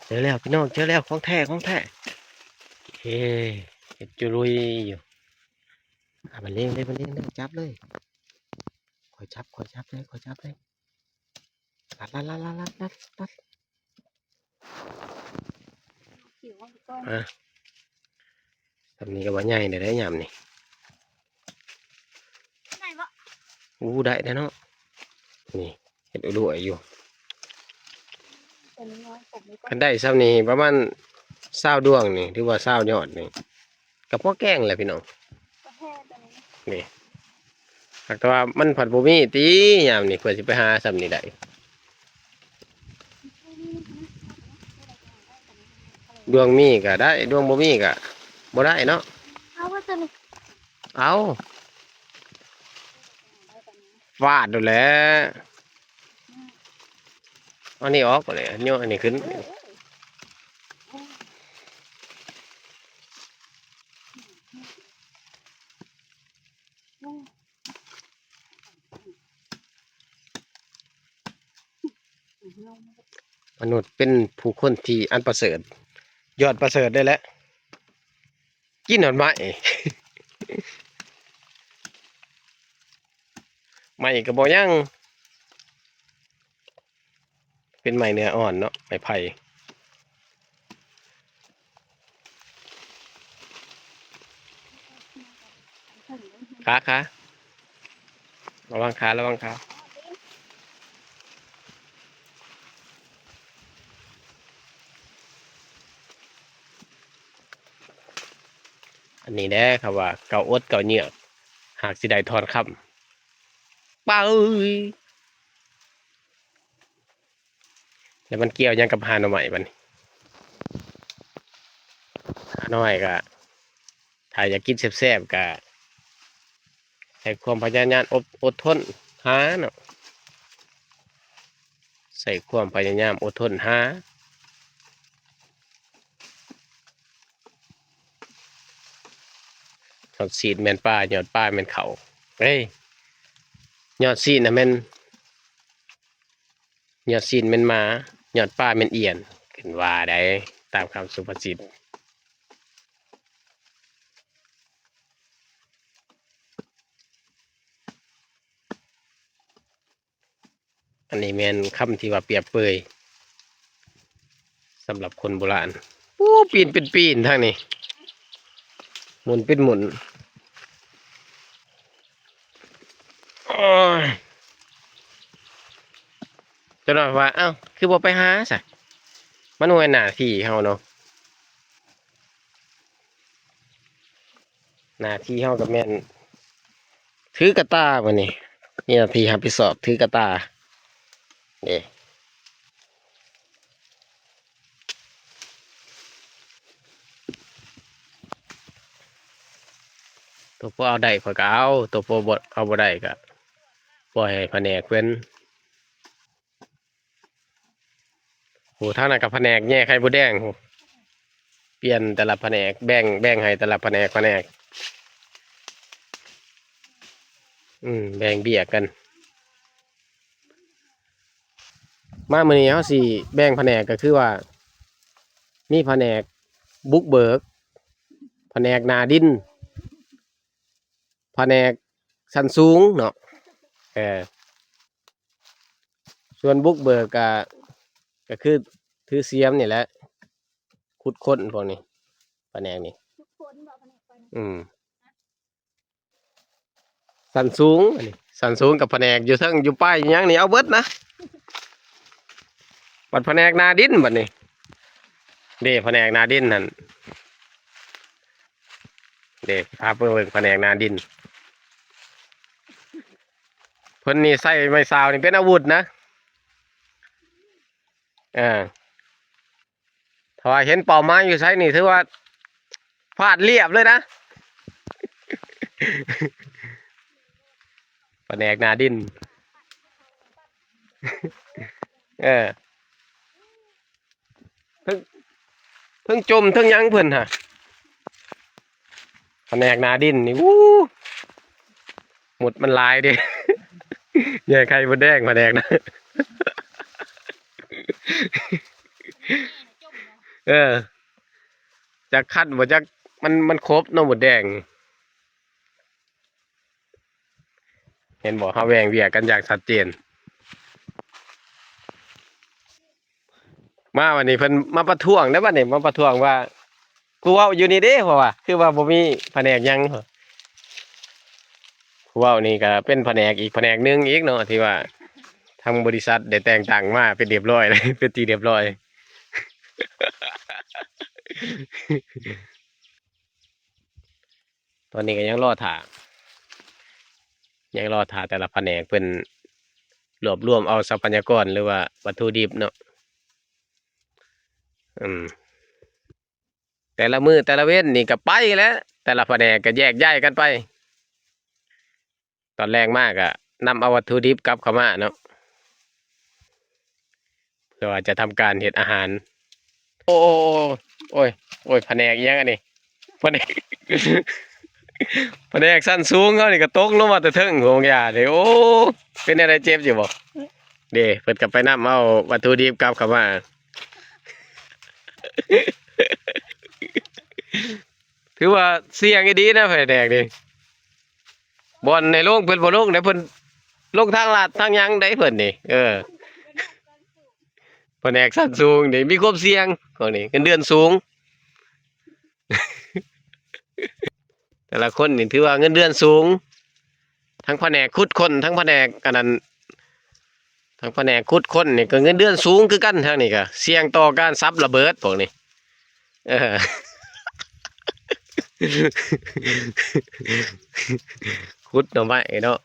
ເຈີແລ້ວພີ່ນ້ອງ ເຈີແລ້ວ ຂອງແທ້ ຂອງແທ້. ເອີ ເຮັດຈຸລຸຍຢູ່. ອ່າ ມັນເລັງເລີຍ ມັນເລັງເລີຍ ຈັບເລີຍ. ຄ່ອຍຈັບ ຄ່ອຍຈັບເລີຍ ຄ່ອຍຈັບເລີຍ. ລັດ ລັດ ລັດ ລັດ ລັດ ລັດ ລັດ. ອ່າ ສ່ຳນີ້ກໍວ່າໃຫຍ່ແລ້ວເດ້ຍາມນີ້. ໄດ້ບໍ່? ໂອ້ ໄດ້ແລ້ວເນາະ. ນີ້ ເຮັດອຸດົຍຢູ່. ຄັນໄດ້ສ່ຳນີ້ປະມານຊາວດວງນີ້ ຫຼືວ່າຊາວຍອດນີ້ ກໍພໍແກງແຫຼະພີ່ນ້ອງ. ນີ້ ຫາກແຕ່ວ່າມັນພັດບໍ່ມີຕິ ຍາມນີ້ເພື່ອຊິໄປຫາສ່ຳນີ້ໄດ້. ດວງມີກໍໄດ້ ດວງບໍ່ມີກໍບໍ່ໄດ້ເນາະ. ເອົາວ່າຊັ້ນ ເອົາ ຟາດໂດດແຫຼະ. ເອົານີ້ອອກກໍໄດ້ ຍົກອັນນີ້ຂຶ້ນ. ມະນຸດເປັນຜູ້ຄົນທີ່ອັນປະເສີດ ຍອດປະເສີດໄດ້ແຫຼະ ກິນຮອດໄມ້. ໄມ້ກໍບໍ່ຍັງ ເປັນໄມ້ເນື້ອອ່ອນເນາະ ໄມ້ໄຜ່. ຂາ ຂາ ລະວັງຂາ ລະວັງຂາ. ອັນນີ້ແຫຼະ ເຂົາວ່າ ເກົາອົດເກົາເຍືອກ ຫາກຊິໄດ້ທ່ອນຄຳ. ປາເອີຍ ແລ້ວມັນກ່ຽວຫຍັງກັບຫາໜໍ່ໄມ້ບັດນີ້? ຫາໜໍ່ໄມ້ກະ ຖ້າຢາກກິນແຊບໆ ກະໃຊ້ຄວາມພະຍາຍາມອົດ ອົດທົນຫາເນາະ ໃຊ້ຄວາມພະຍາຍາມອົດທົນຫາ. ຍອດຊີ້ນແມ່ນປາ ຍອດປາແມ່ນເຂົ້າ. ເອີຍ ຍອດຊີ້ນນະແມ່ນ ຍອດຊີ້ນແມ່ນໝາ ຍອດປາແມ່ນອຽນ ເພິ່ນວ່າໄດ໋ ຕາມຄຳສຸພາສິດ. ອັນນີ້ແມ່ນຄຳທີ່ວ່າປຽບເປີຍສຳລັບຄົນໂບລານ. ໂອ້ ປີນເປັນປີນທາງນີ້ ໝຸນເປັນໝຸນ. ໂອ້ຍ ຈະວ່າ ເອົ້າ ຄືບໍ່ໄປຫາຊະ? ມັນບໍ່ແມ່ນໜ້າທີ່ເຮົາເນາະ. ໜ້າທີ່ເຮົາກໍແມ່ນຖືກະຕ່າ ມື້ນີ້ມີໜ້າທີ່ຮັບຜິດຊອບຖືກະຕ່າເດ້. ໂຕພໍເອົາໄດ້ຂ້ອຍກໍເອົາ ໂຕພໍບໍ່ ເອົາບໍ່ໄດ້ກໍປ່ອຍໃຫ້ພະແນກເພິ່ນ. ໂອ້ ທາງນັ້ນກໍພະແນກແຍ່ໄຂ່ມົດແດງ ໂອ້ ປ່ຽນແຕ່ລະພະແນກ ແບ່ງ ແບ່ງໃຫ້ແຕ່ລະພະແນກ ພະແນກ ອືມ ແບ່ງວຽກກັນ. ມາມື້ນີ້ເຮົາຊິແບ່ງພະແນກ ກໍຄືວ່າມີພະແນກບຸກເບີກ ພະແນກໜ້າດິນ ພະແນກຊັ້ນສູງເນາະ ເອີ ສ່ວນບຸກເບີກກະ ກະຄືຖືສຽມນີ້ແຫຼະ ຂຸດຄົ້ນພວກນີ້ ພະແນກນີ້ ອືມ ຊັ້ນສູງ ອັນນີ້ຊັ້ນສູງກັບພະແນກຢູ່ເທິງຢູ່ປາຍຢູ່ຫຍັງນີ້ ເອົາເບິດນະ. ບັດພະແນກໜ້າດິນບັດນີ້ ເດ້ ພະແນກໜ້າດິນຫັ້ນ ເດ້ ພາໄປເບິ່ງພະແນກໜ້າດິນ. ເພິ່ນນີ້ໃຊ້ໄມ້ຊາວນີ້ເປັນອາວຸດນະ ເອີ ຖ້າວ່າເຫັນເປົ້າໝາຍຢູ່ໃສນີ້ ຖືວ່າຟາດລຽບເລີຍນະ ພະແນກໜ້າດິນ. ເອີ ເທິງ ເທິງຈົ່ມເທິງຫຍັງເພິ່ນຫະ ພະແນກໜ້າດິນນີ້ ອູ້ ໝຸດມັນຫຼາຍເດ້ ແຍ່ໄຂ່ມົດແດງພະແນກນະ. ເອີ ຈັກຄັນບໍ່ຈັກ ມັນ ມັນຄົບເນາະ ມົດແດງ. ເຫັນບໍ່ ເຮົາແບ່ງວຽກກັນຢ່າງຊັດເຈນ. ມາບັດນີ້ເພິ່ນມາປະທ້ວງເດ້ ບັດນີ້ມາປະທ້ວງວ່າ ຜູ້ເວົ້າຢູ່ນີ້ເດ້ ເພາະວ່າຄືວ່າບໍ່ມີພະແນກຫຍັງ. ຜູ້ເວົ້ານີ້ກໍເປັນພະແນກອີກພະແນກໜຶ່ງອີກເນາະ ທີ່ວ່າທາງບໍລິສັດໄດ້ແຕ່ງຕັ້ງມາເປັນຮຽບຮ້ອຍ ເປັນທີ່ຮຽບຮ້ອຍ. ຕອນນີ້ກໍຍັງລໍຖ້າ ຍັງລໍຖ້າແຕ່ລະພະແນກເພິ່ນລວບລວມເອົາຊັບພະຍາກອນ ຫຼືວ່າວັດຖຸດິບເນາະ. ອືມ ແຕ່ລະມື້ແຕ່ລະເວັນນີ້ກໍໄປແລ້ວ ແຕ່ລະພະແນກກໍແຍກຍ້າຍກັນໄປ. ຕອນແລງມາກໍນຳເອົາວັດຖຸດິບກັບເຂົ້າມາເນາະ ເພື່ອວ່າຈະທຳການເຮັດອາຫານ. ໂອ້ ໂອ້ຍ ໂອ້ຍ ພະແນກອີ່ຫຍັງອັນນີ້ ພະແນກ ພະແນກຊັ້ນສູງເຮົານີ້ກໍຕົກລົງມາແຕ່ເທິງໂຮງຢາເດ້. ໂອ້ ເປັນແນວໃດ ເຈັບຢູ່ບໍ່? ເດ້ ເພິ່ນກໍໄປນຳເອົາວັດຖຸດິບກັບເຂົ້າມາ. ຖືວ່າສ່ຽງອີ່ຫຼີນະ ພະແນກນີ້ ບ່ອນໃຫ້ລົງເພິ່ນບໍ່ລົງເດ້ ເພິ່ນລົງທາງລາດທາງຫຍັງໄດ໋ເພິ່ນນີ້. ເອີ ພະແນກຊັ້ນສູງນີ້ມີຄວາມສ່ຽງ ພວກນີ້ເງິນເດືອນສູງ. ແຕ່ລະຄົນນີ້ຖືວ່າເງິນເດືອນສູງ ທັງພະແນກຂຸດຄົ້ນ ທັງພະແນກອັນນັ້ນ ທາງພະແນກຂຸດຄົ້ນນີ້ກໍເງິນເດືອນສູງຄືກັນ. ທາງນີ້ກໍສ່ຽງຕໍ່ການສັບລະເບີດພວກນີ້. ເອີ ຂຸດໜໍ່ໄມ້ເນາະ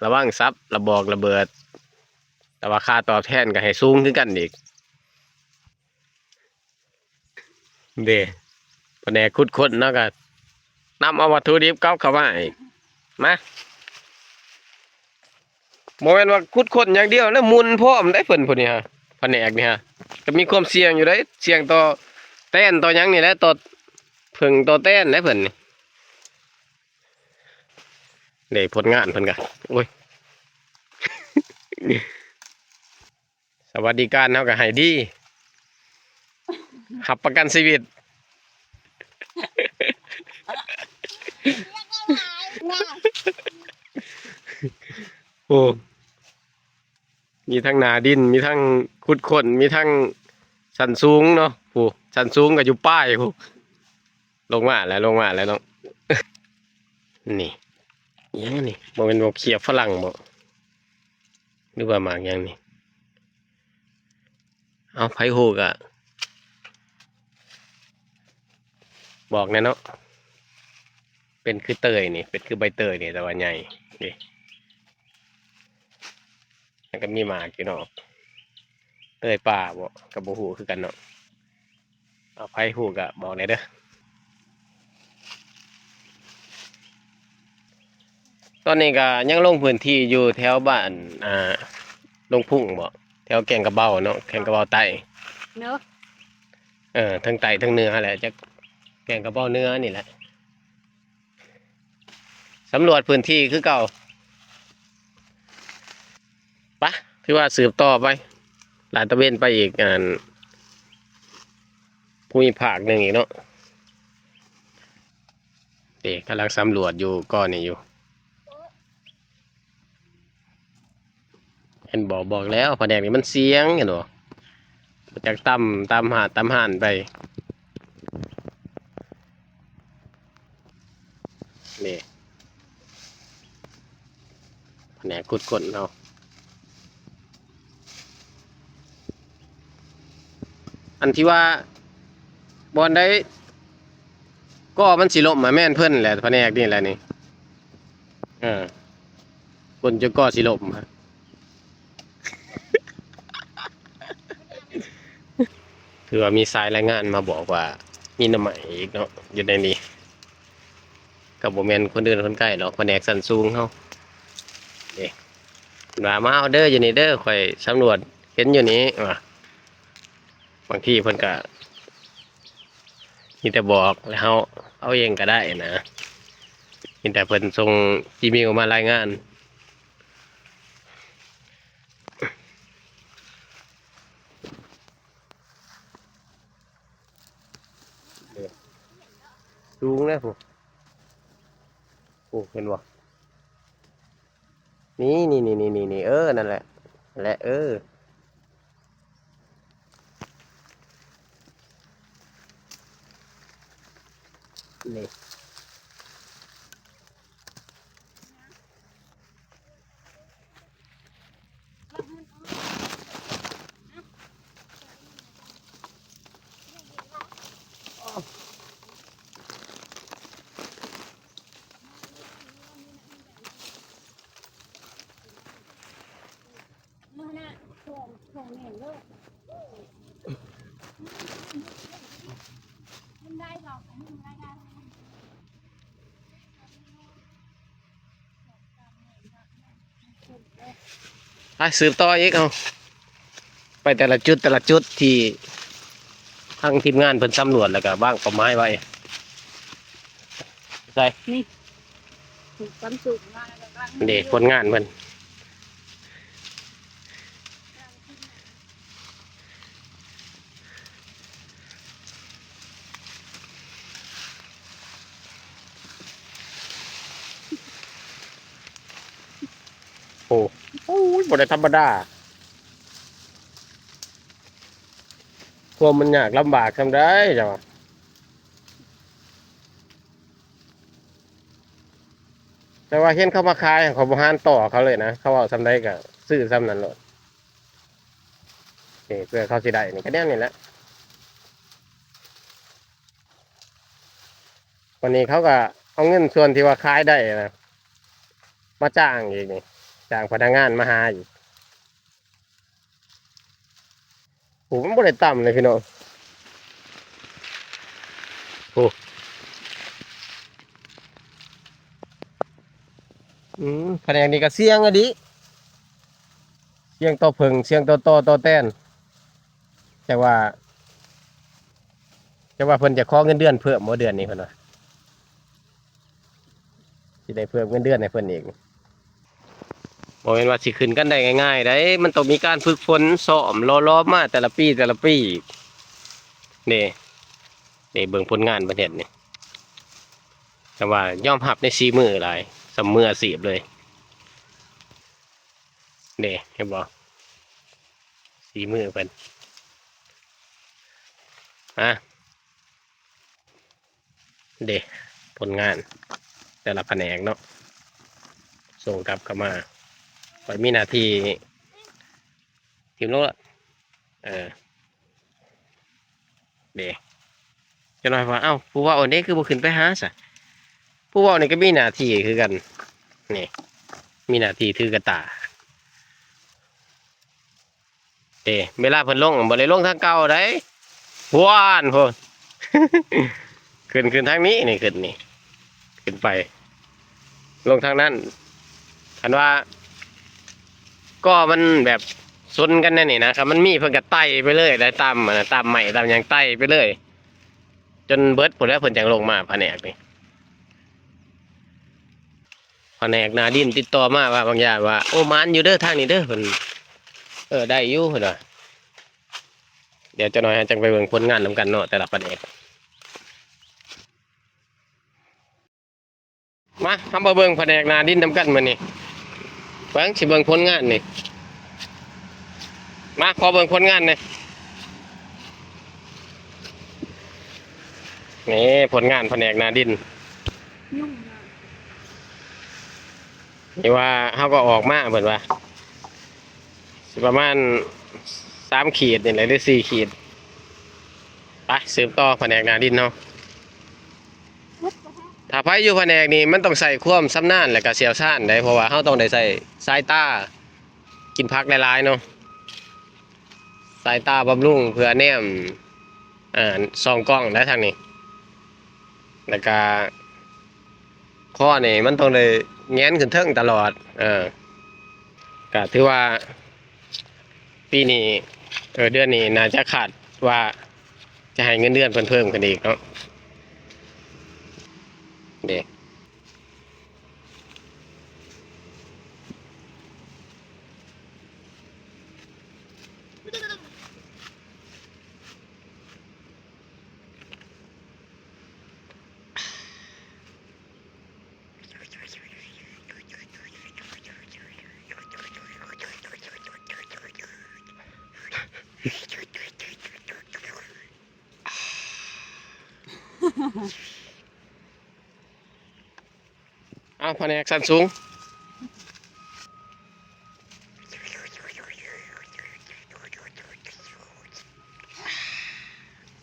ລະວັງສັບລະບອກລະເບີດ ແຕ່ວ່າຄ່າຕອບແທນກໍໃຫ້ສູງຄືກັນອີກ. ເດ້ ພະແນກຂຸດຄົ້ນເນາະ ກໍນຳເອົາວັດຖຸດິບກັບເຂົ້າມາອີກ. ມາ ບໍ່ແມ່ນວ່າຂຸດຄົ້ນຢ່າງດຽວນະ ໝຸ່ນພ້ອມໄດ໋ເພິ່ນຜູ້ນີ້ຮະ. ພະແນກນີ້ຮະ ກໍມີຄວາມສ່ຽງຢູ່ໄດ໋ ສ່ຽງຕໍ່ແຕນຕໍ່ຫຍັງນີ້ແຫຼະ ຕໍ່ເຜິ້ງຕໍ່ແຕນໄດ໋ເພິ່ນນີ້. ເດ້ ຜົນງານເພິ່ນກໍ ໂອ້ຍ ສະຫວັດດີການເຮົາກໍໃຫ້ດີ ຮັບປະກັນຊີວິດ. ໂອ້ ມີທັງໜ້າດິນ ມີທັງຂຸດຄົ້ນ ມີທັງຊັ້ນສູງເນາະ. ຜູ້ຊັ້ນສູງກໍຢູ່ປາຍຜູ້ ລົງມາແລ້ວ ລົງມາແລ້ວເນາະ. ນີ້ ອີຫຍັງນີ້ ບໍ່ແມ່ນໝາກເຂຍຝຣັ່ງບໍ ຫຼືວ່າໝາກຫຍັງນີ້? ເອົາ ໃຜຮູ້ກະບອກແດ່ເນາະ. ເປັນຄືເຕີຍນີ້ ເປັນຄືໃບເຕີຍນີ້ ແຕ່ວ່າໃຫຍ່ເດ້. ມັນກໍມີໝາກຢູ່ເນາະ ເຕີຍປ່າບໍ ກໍບໍ່ຮູ້ຄືກັນເນາະ. ເອົາ ໃຜຮູ້ກໍບອກແດ່ເດີ. ຕອນນີ້ກໍຍັງລົງພື້ນທີ່ຢູ່ແຖວບ້ານ ອ່າ ດົງພຸງບໍ ແຖວແກ້ງກະເບົາເນາະ ແກ້ງກະເບົາໃຕ້ເນາະ. ເອີ ເທິງໃຕ້ເທິງເໜືອຫັ້ນແຫຼະ ຈັກແກ້ງກະເບົາເໜືອນີ້ແຫຼະ. ສຳຫຼວດພື້ນທີ່ຄືເກົ່າ. ປະ ຖືວ່າສືບຕໍ່ໄປ ລາດຕະເວນໄປອີກ ອັນ ພູມິພາກໜຶ່ງອີກເນາະ. ເດ້ ກຳລັງສຳຫຼວດຢູ່ ກ້ອນນີ້ຢູ່. ເຫັນບໍ່ ບອກແລ້ວ ພະແນກນີ້ມັນສ່ຽງ ເຫັນບໍ່? ຈັກຕຳຕາມຫາດຕາມຮ້ານໄປ. ນີ້ ພະແນກຂຸດຄົ້ນເຮົາ ອັນທີ່ວ່າບ່ອນໃດກໍມັນຊິລົ້ມ ແມ່ນເພິ່ນແຫຼະ ພະແນກນີ້ແຫຼະນີ້. ເອີ ກົ້ນຈົນກໍຊິລົ້ມ. ຄືວ່າມີສາຍລາຍງານມາບອກວ່າມີໜໍ່ໄມ້ອີກເນາະ ຢູ່ໃນນີ້ ກໍບໍ່ແມ່ນຄົນອື່ນຄົນໄກດອກ ພະແນກຊັ້ນສູງເຮົາເດ້. ເພິ່ນວ່າ ມາເອົາເດີ ຢູ່ນີ້ເດີ ຂ້ອຍສຳຫຼວດເຫັນຢູ່ນີ້ວ່າ. ບາງທີເພິ່ນກະມີແຕ່ບອກ ແລ້ວເຮົາເອົາເອງກະໄດ້ນະ ມີແຕ່ເພິ່ນສົ່ງອີເມວມາລາຍງານ. ສູງເດ້ພຸ້ນ ໂອ້ ເຫັນບໍ່? ນີ້ໆໆໆ ເອີ ນັ້ນແຫຼະ ນັ້ນແຫຼະ ເອີ ນີ້. ໄປສືບຕໍ່ອີກ ເອົາ ໄປແຕ່ລະຈຸດ ແຕ່ລະຈຸດທີ່ທາງທີມງານເພິ່ນສຳຫຼວດ ແລ້ວກະວາງເປົ້າໝາຍໄວ້. ໃສ? ນີ້ ເດ້ ຜົນງານເພິ່ນ. ໂອ້ ໂອ້ຍ ບໍ່ໄດ້ທຳມະດາ ຄວາມມັນຍາກລຳບາກສ່ຳໃດ ເຈົ້າວ່າ. ແຕ່ວ່າເຫັນເຂົາມາຂາຍ ເຂົາບໍ່ຫານຕໍ່ເຂົາເລີຍນະ ເຂົາເວົ້າສ່ຳໃດກະຊື້ສ່ຳນັ້ນໂລດ. ນີ້ເພື່ອເຂົາຊິໄດ້ນີ້ກະແນວນີ້ແຫຼະ. ບາດນີ້ເຂົາກະເອົາເງິນສ່ວນທີ່ວ່າຂາຍໄດ້ນະ ມາຈ້າງອີກນີ້ ຈ້າງພະນັກງານມາຫາອີກ. ໂອ້ ມັນບໍ່ໄດ້ຕ່ຳເລີຍພີ່ນ້ອງ ໂອ້. ອືມ ພະແນກນີ້ກະສ່ຽງອີ່ຫຼີ ສ່ຽງຕໍ່ເຜິ້ງ ສ່ຽງຕໍ່ຕໍຕໍ່ແຕນ. ຈັກວ່າ ຈັກວ່າເພິ່ນຈະຂໍເງິນເດືອນເພີ່ມບໍ່ ເດືອນນີ້ເພິ່ນວ່າ ຊິໄດ້ເພີ່ມເງິນເດືອນໃຫ້ເພິ່ນອີກ. ບໍ່ແມ່ນວ່າຊິຂຶ້ນກັນໄດ້ງ່າຍໆໃດ໋ ມັນຕ້ອງມີການຝຶກຝົນຊ້ອມຫຼໍ່ຫຼອມມາແຕ່ລະປີ ແຕ່ລະປີ. ເດ້ ເດ້ ເບິ່ງຜົນງານເພິ່ນເຮັດນີ້ ແຕ່ວ່າຍອມຮັບໃນສີມືຫຼາຍ ສ່ຳມືອາຊີບເລີຍ. ເດ້ ເຫັນບໍ່ ສີມືເພິ່ນ ອາ ເດ້ ຜົນງານແຕ່ລະພະແນກເນາະ ສົ່ງກັບເຂົ້າມາ ຂ້ອຍມີໜ້າທີ່ ຖິ້ມລົງ ເອີ ເດ້ ຈັກໜ້ອຍວ່າ ເອົ້າ ຜູ້ເວົ້າອັນນີ້ຄືບໍ່ຂຶ້ນໄປຫາຊະ? ຜູ້ເວົ້ານີ້ກໍມີໜ້າທີ່ຄືກັນ ນີ້ ມີໜ້າທີ່ຖືກະຕ່າ ເດ້ ເວລາເພິ່ນລົງ ບໍ່ໄດ້ລົງທາງເກົ່າໃດ ພວນ ພຸ້ນ ຂຶ້ນ ຂຶ້ນທາງນີ້ ນີ້ ຂຶ້ນນີ້ ຂຶ້ນໄປ ລົງທາງນັ້ນ ຄັນວ່າກໍມັນແບບຊົນກັນແນວນີ້ນະ ຄັນມັນມີເພິ່ນກໍໄຕ່ໄປເລີຍ ໄດ້ຕາມ ຕາມໄມ້ຕາມຫຍັງໄຕ່ໄປເລີຍ ຈົນເບິດພຸ້ນແຫຼະ ເພິ່ນຈັ່ງລົງມາພະແນກນີ້. ພະແນກໜ້າດິນຕິດຕໍ່ມາວ່າບາງຢ່າງວ່າ ໂອ້ ໝານຢູ່ເດີທາງນີ້ເດີ ເພິ່ນ ເອີ ໄດ້ຢູ່ ເພິ່ນວ່າ. ດຽວຈັກໜ້ອຍເຮົາຈັ່ງໄປເບິ່ງຜົນງານນຳກັນເນາະ ແຕ່ລະພະແນກ. ມາ ເຮົາມາເບິ່ງພະແນກໜ້າດິນນຳກັນມື້ນີ້ ເບິ່ງ ຊິເບິ່ງຜົນງານນີ້ ມາ ຂໍເບິ່ງຜົນງານແດ່ ນີ້ຜົນງານພະແນກໜ້າດິນ ຫຍັງນະ ນີ້ວ່າເຮົາກໍອອກມາ ເພິ່ນວ່າ ຊິປະມານສາມຂີດນີ້ແຫຼະ ຫຼືສີ່ຂີດ ໄປ ສືບຕໍ່ພະແນກໜ້າດິນເຮົາ. ຖ້າໃຜຢູ່ພະແນກນີ້ ມັນຕ້ອງໃຊ້ຄວາມຊຳນານ ແລະກະຊ່ຽວຊານໃດ໋ ເພາະວ່າເຮົາຕ້ອງໄດ້ໃຊ້ສາຍຕາ ກິນຜັກຫຼາຍໆເນາະ ສາຍຕາບຳລຸງເພື່ອແນມ ເອີ ສ່ອງກ້ອງໄດ໋ທາງນີ້ ແລະກະ ຄໍນີ້ມັນຕ້ອງໄດ້ແຫງນຂຶ້ນເທິງຕະຫຼອດ ເອີ ກະຖືວ່າປີນີ້ ເອີ ເດືອນນີ້ໜ້າຈະຄາດວ່າຈະໃຫ້ເງິນເດືອນເພິ່ນເພີ່ມຂຶ້ນອີກເນາະ ເດ້. ອ້າວ ພະແນກຊັ້ນສູງ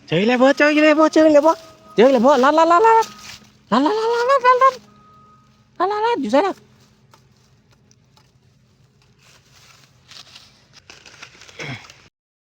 ເຈີອີກແລ້ວບໍ່? ເຈີອີກແລ້ວບໍ່? ເຈີອີກແລ້ວບໍ່? ເຈີອີກແລ້ວບໍ່? ລັດ ລັດ ລັດ ລັດ ລັດ ລັດ ລັດ ຢູ່ໃສລະ?